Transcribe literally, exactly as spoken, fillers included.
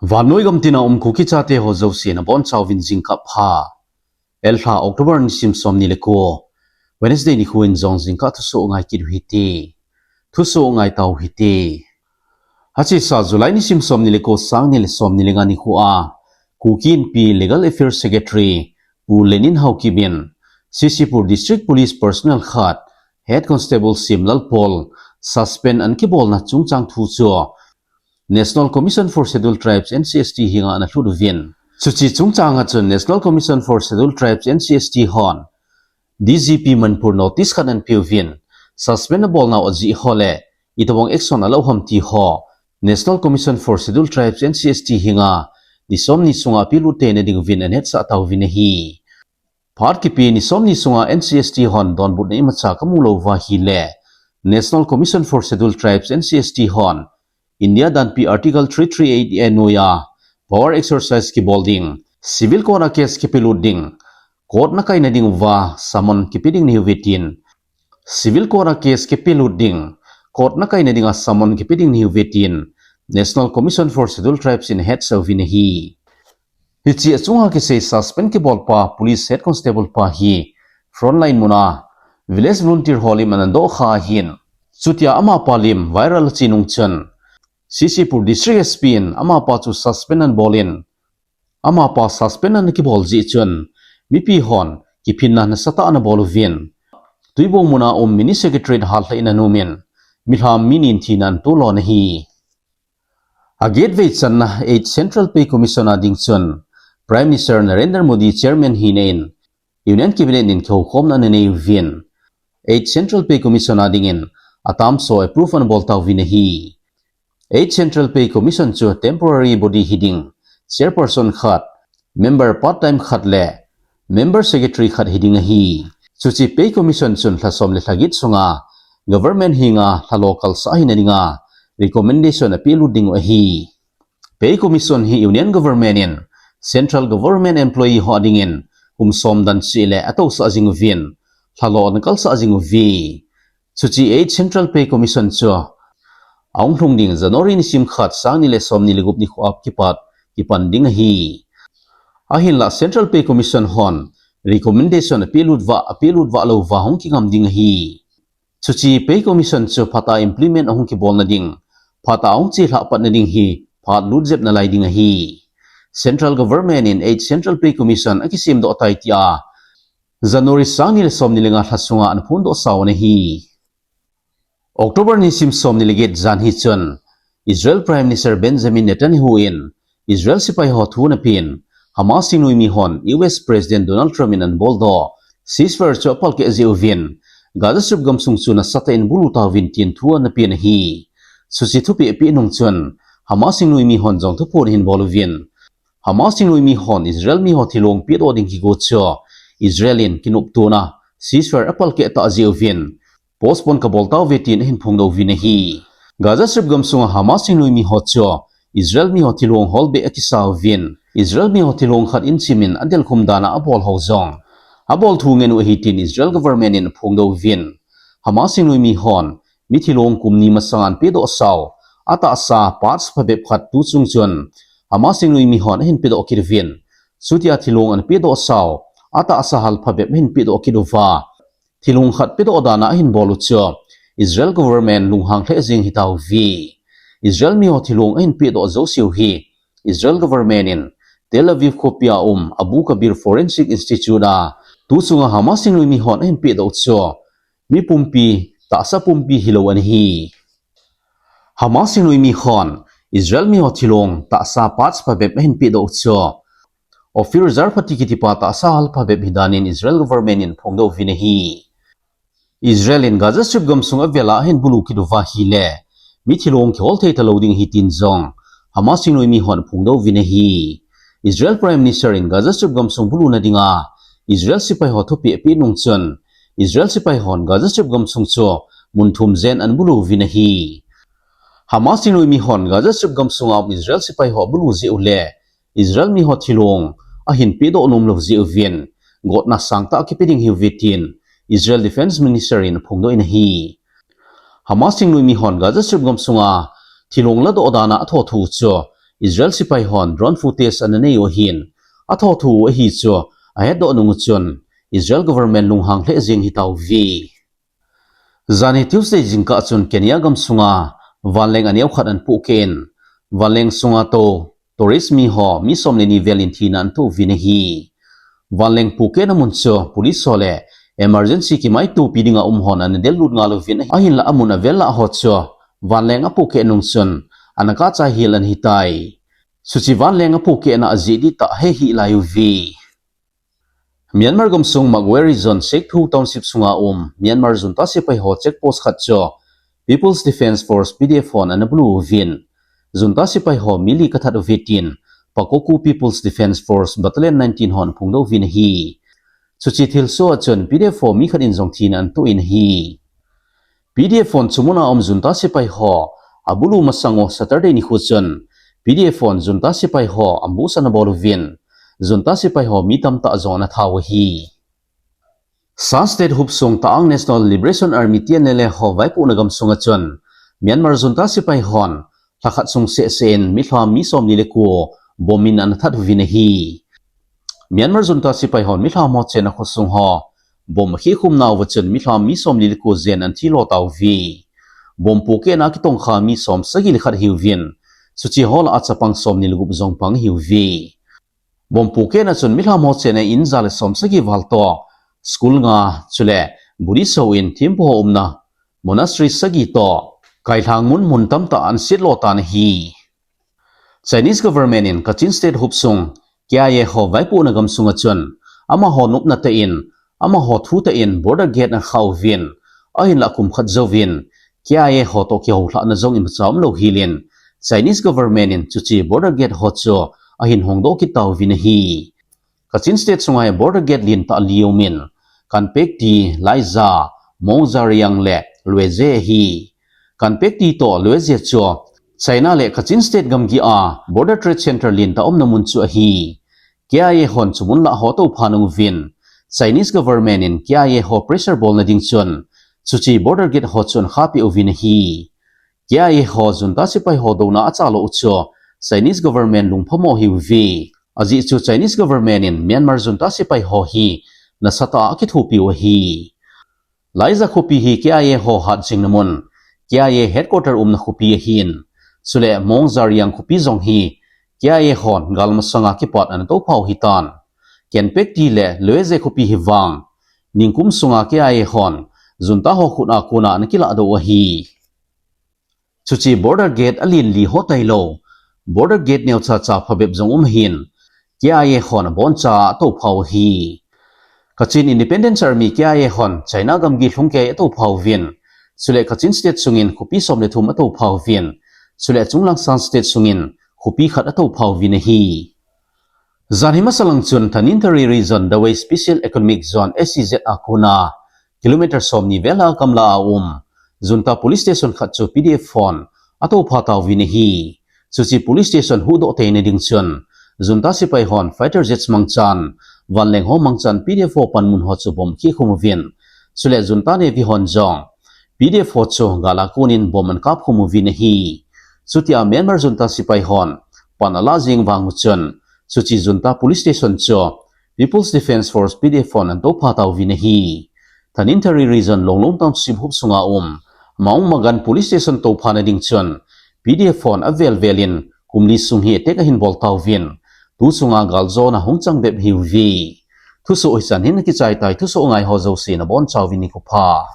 Vannoi gam tina um Kuki chate ho jouse nabonchauvin jingkah pha. Elha October nisim somni le ko, Wednesday nikho in jong jingkah thusoh ngai kit u hite. Thusoh ngai tau hite. Hachesa July nisim somni le ko, sangni le somni le nga nikho a, Kuki Inpi Legal Affairs Secretary Pu Lenin Haokip in, C C Pur District Police personnel khat, Head Constable Simlal Paul, suspend ana kibolna chungchang thu chu National Commission for Scheduled Tribes, N C S T, henga ana lhut uvin. Chuche chungchang a chun National Commission for Scheduled Tribes, N C S T, hon D G P Manipur notice khat ana peuvin, suspend abolnau ajeh ho le itobang action alou ham ti ho National Commission for Scheduled Tribes, N C S T, henga ni somni sunga apehlut theina diuvin ana hetsah tauvin ahi. Phat kipe ni somni sunga N C S T hon donbutna imacha kamu lou uva ahile, National Commission for Scheduled Tribes, N C S T, hon India danpi Article three three eight A noiya power exercise kibol ding, civil court a case kipelut ding, court nakaina diuva summon kipe ding nahiuve tin, civil court a case kipelut ding, court nakaina dinga summon kipe ding nahiuve tin National Commission for Scheduled Tribes in ahetsah uvin ahi. Hiche achunga kisei suspend kibolpa Police Head Constable pa hi frontline muna village volunteer ho lim ana dohkha ahin, chutia amapa lim viral ache nung chun, C C Pur District S P in amapa chu suspend ana bolin, amapa suspend ana kibol jeh chun mipi hon kiphinna nasatah ana bol uvin, Tuibong muna um Mini Secretariat hallhah in ana umin, milham mi ni in thina ana tolon ahi. Agetvei channa eighth Central Pay Commission a ding chun Prime Minister Narendra Modi chairman hina in Union Cabinet in kihoukhomna ana nei uvin, eighth Central Pay Commission a dingin atamjo approve ana bol tauvin ahi. Eighth Central Pay Commission chu temporary body hiding, chairperson khat, member part time khat le member secretary khat hiding ahi. Chuche Pay Commission chun lha som le lha get sunga government henga lhalo kalsah ahina dinga recommendation apehlut diu ahi. Pay Commission hi Union Government in Central Government employee ho dingin kum som dan cheh le atousah jing uvin, lhalo ana kalsah jing uve. Chuche eighth Central Pay Commission chu ahung lhung ding January nisim khat, sangni le somni le gup nikho a kipat kipan ding ahi. Ahinlah Central Pay Commission hon recommendation apehlut uva, apehlut uva lou uva hung kingam ding ahi. Chuche Pay Commission chu phatah a implement ahung kibolna ding, phatah a ahung chelhah patna ding hi phat lut jep nalai ding ahi. Central Government in eighth Central Pay Commission akisemdoh tai tia January sangni le somni le nga lha sunga ana phondoh sau ana hi. October nisim somni le get jan hi chun Israel Prime Minister Benjamin Netanyahu in Israel sepai ho thu ana pen, Hamas thingnoimi hon U S President Donald Trump in ana boldoh ceasefire chu apalkeh jeh uvin, Gaza Strip gamsung chu nasatah in bulu tauvin tin thu ana pen ahi. Chuche thupeh apeh nung chun Hamas thingnoimi hon jong thuphon ahin bol uvin, Hamas thingnoimi hon Israel miho thilong pedoh ding kigo chu Israel in kinoptona ceasefire apalkeh tah jeh uvin, postpone kabol tauve tin ahin phongdoh uvin ahi. Gaza Strip gamsunga Hamas thingnoimi ho chu Israel miho thilong holbeh akisa uvin, Israel miho thilong khat inchimin adelkhum dana abol ho jong abol thungen u ahi tin Israel government in aphongdoh uvin, Hamas thingnoimi hon mi thilong kum ni masanga ana pedoh sau atahsa parts phabep khat tuchung chun Hamas thingnoimi hon ahin pedoh kit uvin, chutia thilong ana pedoh sau atahsa hal phabep ahin pedoh kit uva, thilong khat pedoh dana ahin bol u chu Israel government lunghang lheh jeng ahi tauve. Israel miho thilong ahin pedoh jouseu hi Israel government in Tel Aviv khopia um Abu Kabir Forensic Institute a tuchunga Hamas thingnoimi hon ahin pedoh u chu mi pumpi, tahsa pumpi hilou ana hi. Hamas thingnoimi hon Israel miho thilong tahsa parts phabep ahin pedoh u chu Ofir Zarfati kitipa tahsa hal phabep hi danin Israel government in aphongdoh uvin ahi. Israel in Gaza Strip gamsung avela ahin bulu kit uva ahile, mi thilong kihol thei talou ding ahi tin jong Hamas thingnoimi hon aphongdoh uvin ahi. Israel Prime Minister in Gaza Strip gamsung buluna dinga Israel sepai ho thupeh apeh nung chun, Israel sepai hon Gaza Strip gamsung chu mun thum jen ana bulu uvin ahi. Hamas thingnoimi hon Gaza Strip gamsunga um Israel sepai ho abulu jeh u le Israel miho thilong ahin pedoh nom lou jeh uvin, gotna sangtah kipe ding ahiuve tin Israel Defense Minister in aphongdoh in ahi. Hamas thingnoimi hon Gaza Strip gamsunga thilong ladoh dana athoh thu chu Israel sipai hon drone footage ana nei u ahin, atho thu u ahi chu ahetdoh nung u chun Israel government lunghang lheh jeng hitauve. Janhi Tuesday jingkah chun Kenya gamsunga vanleng aneo khat ana pohkeh in, vanleng sunga tou tourist mi ho mi som le ni vel in thina ana toh uvin ahi. Vanleng pohkehna mun chu police ho le emergency kimaitopi dinga um hon ana dellut ngal uvin ahi. Ahinla amun avel lah ho chu vanleng apohkeh nung chun ana kap chai hel ana hitai. Chuche vanleng apohkehna ajeh dihtah hehih lai uve. Myanmar gamsung Magway Region Sekthu Township sunga um Myanmar junta sipai ho check post khat chu People's Defence Force, P D F hon ana bulu uvin, junta sipai ho mi li kathat uve tin Pakokku People's Defence Force Battalion nineteen hon aphongdoh uvin ahi. Chuche thilsoh a chun P D F ho mi khat in jong thina ana toh in ahi. P D F hon chumun a um junta sipai ho abulu masang u Saturday nikho chun P D F hon junta sipai ho ambush ana bol uvin, junta sipai ho mi tamtah jong ana that u ahi. Shan State hopsung Ta'ang National Liberation Army, T N L A ho vaipohna gamsunga chun Myanmar junta sipai hon lhakhat sung sehseh in milham mi somli le ko bomb in ana that uvin ahi. Myanmar junta sipai hon milham ho chenna khosung ho bomb akhikhum nauva chun milham mi somli le ko jen ana thilo tauve. Bomb pohkehna a kitongkha mi som sagi le khat ahiuvin, chuche ho lah a chapang somni le gup jong pang ahiuve. Bomb pohkehna chun milham ho chenna in ja le som sagi val toh, school nga, chule Buddhist houin thempu ho umna monastery sagi toh, kailhang mun mun tamtah ana setlo tan ahi. Chinese government in Kachin State hopsung K I A ho vaipohna gamsunga chun amaho nopna tah in, amaho thu tah in border gate ana khah uvin, ahinla kum khat jouvin K I A ho toh kihoulhahna jong imacha umlou hel in, Chinese government in chuche border gate ho chu ahin hongdoh kit tauvin ahi. Kachin State sunga hi border gate lentah li aumin, Kanpetli, Laiza, Mongzariang le Lweze ahi. Kanpetli toh Lweze chu China le Kachin State gamgi a Border Trade Center lentah umna mun chu ahi. K I A hon chumun lah ho atoupha nung uvin, Chinese government in K I A ho pressure bolna ding chun chuche border gate ho chu ana khahpeh uvin ahi. K I A ho junta sipai ho douna a achalo u chu Chinese government lungphamo ahiuve. Ajeh chu Chinese government in Myanmar junta sipai ho hi nasatah a akithopi u ahi. Laiza khopi hi K I A ho hatjingna mun, K I A headquarter umna khopi ahin, chule Mongzariang khopi jong hi K I A hon gal masanga kipat ana toupha u ahitan, Kanpetli le Lweze khopi hi vang ningkum sunga K I A hon junta ho khut a kona ana kilahdoh u ahi. Chuche border gate alen li ho tailou, border gate neocha cha phabep jong um ahin, K I A hon aboncha atoupha u ahi. Kachin Independence Army, K I A hon China gamgi lhung kei atoupha uvin, chule Kachin State sungin khopi som le thum atoupha uvin, chule chunglang Shan State sungin khopi khat atoupha uvin ahi. Janhi masalang chun Tanintharyi Region Dawei Special Economic Zone, S E Z a kona kilometer somni vel a gamla a um junta police station khat chu P D F hon atoupha tauvin ahi. Chuche police station huhdoh theina ding chun junta sipai hon fighter jets mangchan, vanleng ho mangchan P D F ho panmun ho chu bomb akhikhum uvin, chule junta navy hon jong P D F ho chu gal a konin bomb ana kapkhum uvin ahi. Chutia Myanmar junta sipai hon pan alah jeng vang u chun, chuche junta police station chu People's Defence Force, P D F hon ana toupha tauvin ahi. Tanintharyi Region Lawngtlawng Township hopsunga um Maung Magan police station touphana ding chun P D F hon avel vel in kum li sung hi attack ahin bol tauvin, tu chunga galjona hung chang bep ahiuve. Thusoh hichan hin akichai tai, thusoh ngai ho jouse nabonchauvin nikho pha.